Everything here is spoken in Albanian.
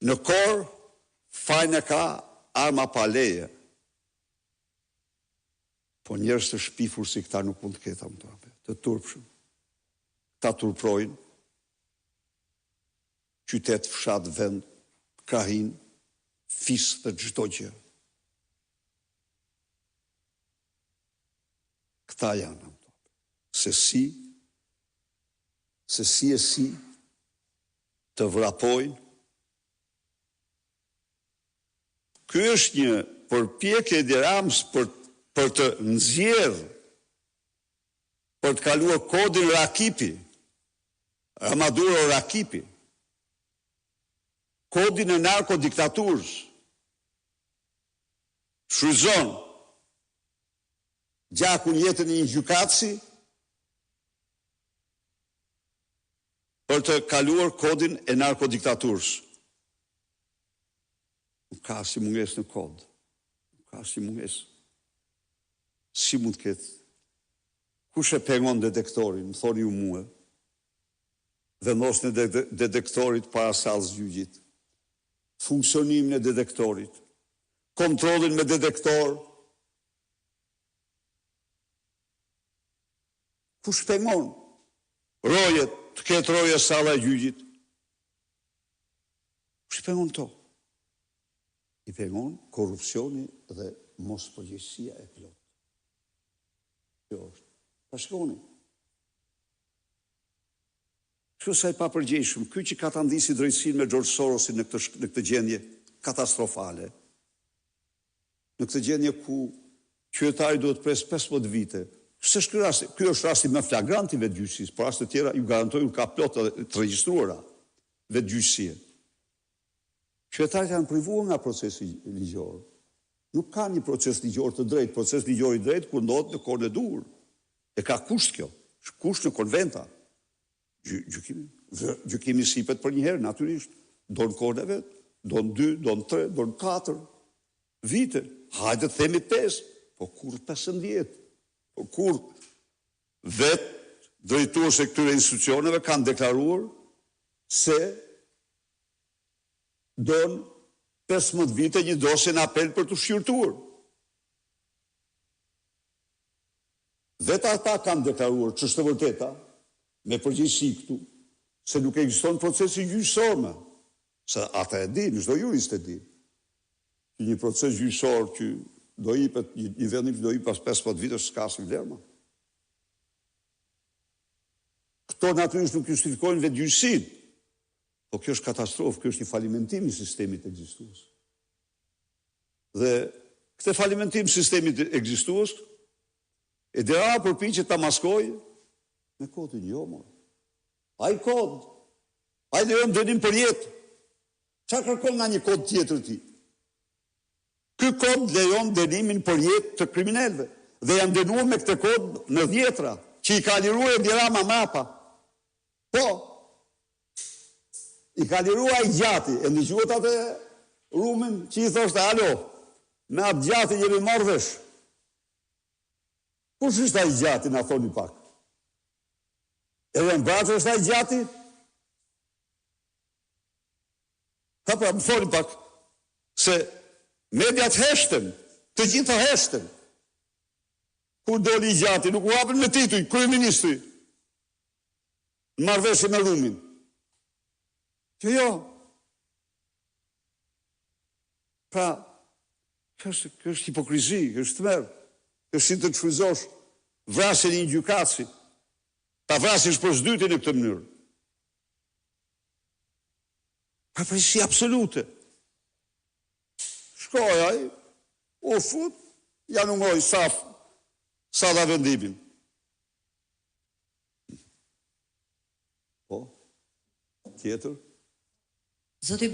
Në kor fajin e ka arma pa leje. Po njerëz të shpifur si këta nuk mund të ketë, të turpshëm. Këta turprojnë qytet, fshat, vend, krahinë, fis dhe çdo gjë. Këta janë, se si, se si e si, të vrapojnë. Ky është një përpjekje e Edi Ramës për për të nxjerrë për të kaluar kodin Rakipi, Ramaduro Rakipi, kodin e narkodiktaturës. Shfrytëzon gjakun jetën e një gjykatësi për të kaluar kodin e narkodiktaturës. Nuk ka asnjë mungesë në kod. Nuk ka asnjë mungesë. Si mund të ketë? Kush e pengon detektorin, më thoni ju mua? Vendosjen e detektorit para sallës gjyqit. Funksionimin e detektorit. Kontrollin me detektor. Kush pengon rojet, të ketë roje salla e gjyqit? Kush i pengon këto? I pengon korrupsioni dhe mospërgjegjësia e plotë. Kjo është. Pa shikoni. Shiko sa i papërgjegjshëm, ky që katandisi drejtësinë me George Sorosin në këtë në këtë gjendje katastrofale. Në këtë gjendje ku qytetari duhet të presë 15 vite. S'është ky rasti, ky është rasti më flagrant i vetëgjyqësisë, por raste të tjera ju garantoj unë ka plot edhe të regjistruara vetëgjyqësie. Qytetarët janë privuar nga procesi ligjor. Nuk ka një proces ligjor të drejtë, proces ligjor i drejtë kur ndodh në kohën e duhur. E ka kusht kjo, është kusht në konventa. Gjykimi, gjykimi s'jepet përnjëherë, natyrisht, don kohën e vet, don 2, don 3, don 4 vite, hajde të themi 5, po kurrë 15, po kurrë vetë drejtuesit e këtyre institucioneve kanë deklaruar se don 15 vite një dosje në apel për t'u shqyrtuar. Vetë ata kanë deklaruar, ç'është e vërteta, me përgjegjësi këtu, se nuk ekziston procesi gjyqësor më. Se ata e dinë, çdo jurist e di. Që një proces gjyqësor që do jepet një, një vendim që do jepet pas 15 vitesh s'ka asnjë vlerë më. Këto natyrisht nuk justifikojnë vetëgjyqësinë. Po kjo është katastrofë, kjo është një falimentim i sistemit ekzistues. Dhe këtë falimentim sistemit ekzistues, Edi Rama përpiqet ta maskojë me kodin jo, mor. Ai kod, ai lejon dënim për jetë. Ça kërkon nga një kod tjetër ti? Ky kod lejon dënimin për jetë të kriminelëve dhe janë dënuar me këtë kod në dhjetra, që i ka liruar Edi Rama mrapa. Po, I ka liruar ai gjati, e ndëgjuat atë Rumin që i thoshte alo, me atë gjatin jemi marrë vesh. Kush është ai gjati, na thoni pak. Erion Braçe është ai gjati? Ha pra, më thoni pak, se mediat heshtën, të gjitha heshtën. Kur doli i gjati, nuk u hapën me tituj, kryeministri. Në marrëveshje me Rumin. Që jo. Pra, kjo është, kjo është hipokrizi, kjo është tmerr. Kjo është si të shfrytëzosh vrasjen e një gjykatësi. Ta vrasësh për së dyti në këtë mënyrë. Papërgjegjësi absolute. Shkoi ai, u fut, ja numëroi sa, sa dha vendimin. Po, tjetër? Zoti.